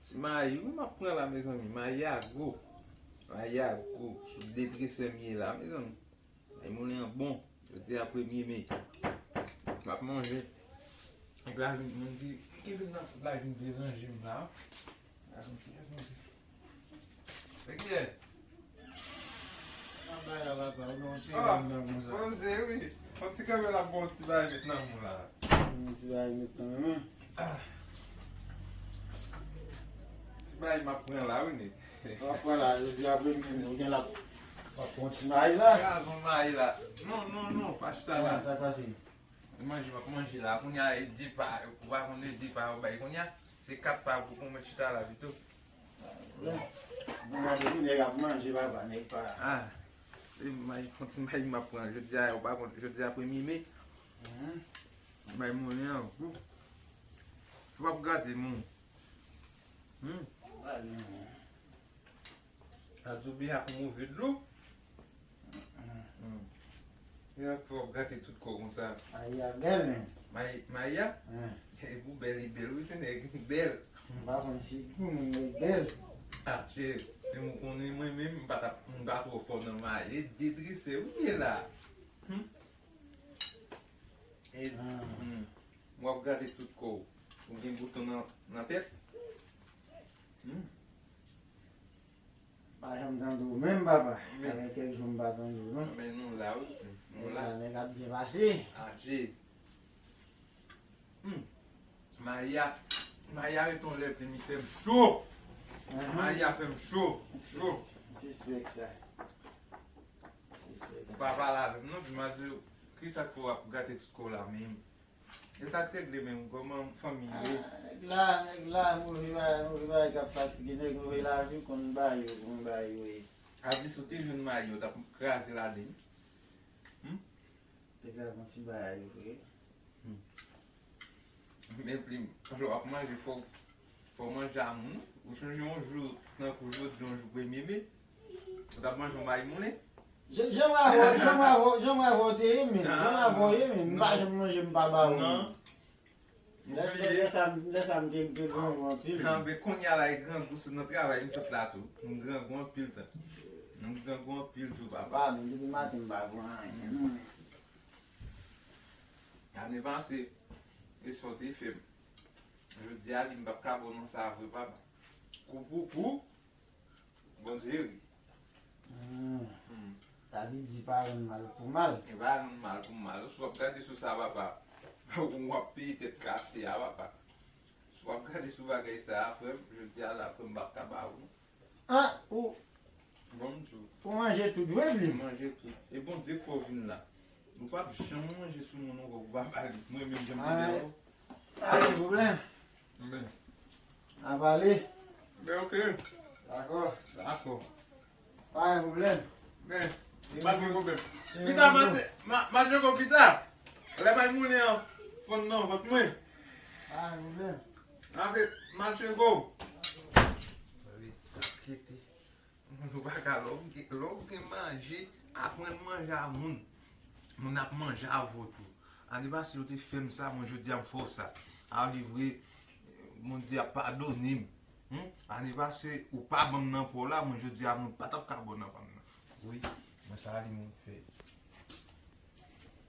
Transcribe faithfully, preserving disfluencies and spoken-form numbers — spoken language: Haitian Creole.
Ti mayi wi m ap pran la, mezanmi. Mayi a gou. Mayi a gou. Sou de dresè m ye la, mezanmi. Mayi moulen an bon. Jodi a premye me. M ap manje. Nèg la vin, moun ki, ki vin nan fout la vin deranje m la. Gade yon ti jès manje. Mwen kiyès? Nan bay la, papa, ou nan yon seri anndan konsa. Poze, wi. Yon ti kanpe la, bon ti bagay met nan men w la. Yon ti bagay met nan men mwen. Ah. Ti bagay m ap pran la, wi, nèg. W ap pran la, jodi apre midi, ou gen la. W ap pran ti mayi la. Kraze yon mayi la. Non, non, non, pa chita la. Sa k pase? Manje m ap manje la. Kounye a, e de pa, ou pa konn e de pa yo bay kounye a. Se kat pa pou konn mèt chita la pito. Bon, gade, nèg ap manje, papa, nèg pa. Ah, e may, yon ti may m ap pran. Jodi a, ou pa konn, jodi a premye me. Mhm. May moulen an gou. Ou p ap gate, moun. Hmm. Gade, moun. Sa di w byen ak move dlo. Hmm. Yo ap fè w ap gate tout kò w konsa. Mayi a bèl, men. Mayi, mayi a? Wi. E pou bèl, li bèl, wi, se nèg bèl. M pa konn si pou moun nèg bèl. Ah, cheri, men ou konnen mwen menm, m pa t ap, m pa twò fò nan mayi. E de dresè, wi, ye la. Hmm. E, hmm. W ap gate tout kò w. Ou gen bouton nan, nan tèt. Hmm. Pa janm tande w menm, papa. Men. Sa fè kèk jou m pa tande w, non. Men nou la, wi. Nou la. Nèg la, nèg ap byen pase. Adje. Hmm. Mayi a, mayi a ret yon lè pli, li fè m cho. Ahan. Mayi a fè m cho. Cho. Sis-, sispèk sa. Sispèk sa. Ou pa pale avè m, non, pi m a di w, kisa k fè w ap gate tout kò w la menm? E sa k regle menm, kòman fanmi ye? Ah, nèg la, nèg la, move bagay, move bagay k ap fatige nèg, move lavi, konn bagay yo, konn bagay yo ye. A di si w te jwenn mayi, w t ap kraze ladan l. Hmm? Te ka yon ti bagay vre. Hmm. Men plim, lè w ap manje, fò w Fò w manje a moun. Ou sonje yon jou, tankou jodi, yon jou premye me, ou t ap manje yon mayi moulen? Jan, jan m avè w, jan m avè w, jan m avè w te ye, men. Jan m avè w ye, men. M pa janm manje, m pa ba ou. Non. Lè, lè, lè sa, lè sa m te, te grangou anpil. Nan, men kounye a la, e grangou sou nan travay m sot la tou. M grangou anpil tan. M grangou anpil tou, papa. Pa, men depi maten m pa pran anyen, non. Ane pase, e sa w te fè m. Jodi a, li m p ap ka ba w nan sa vre, papa. Kou pou kou, Bondye ri. Hmm. Hmm. Sa vle di pa rann mal pou mal. E pa rann mal pou mal. Si w ap gade sou sa, papa, w ap peye tèt kase a, papa. Si w ap gade sou bagay sa a, frè m, jodi a la, frè m, m p ap ka ba ou. Ah, ou, Bon, m di w. Ou manje tout vre, Blim? M manje tout. E Bondye k fè w vin la. Ou p ap janm manje sou moun ankò pou pa ba li. Mwen menm, jan m te di w. Pa gen pwoblèm. Ben. N a pale. Ben, ok. Dakò. Dakò. Pa gen pwoblèm. Ben, pa gen pwoblèm. Pita, ma-, ma-, manje ko pita. Lè bay moulen an fonn nan vant mwen. Pa gen pwoblèm. Ape, manje ko. Wi, kite. Moun ou pa ka, lè w gen, lè w gen manje, aprann manje a moun. Moun ap manje avè w tou. Ane pase yo te fè m sa, mwen jodi a m fè w sa. A li vre, Bondye ap padone m. Hmm? Ane pase, ou pa ban m nan pa w la, mwen jodi a mwen pa t ap ka ba w nan pa m nan. Wi, mwen sa li moun fè.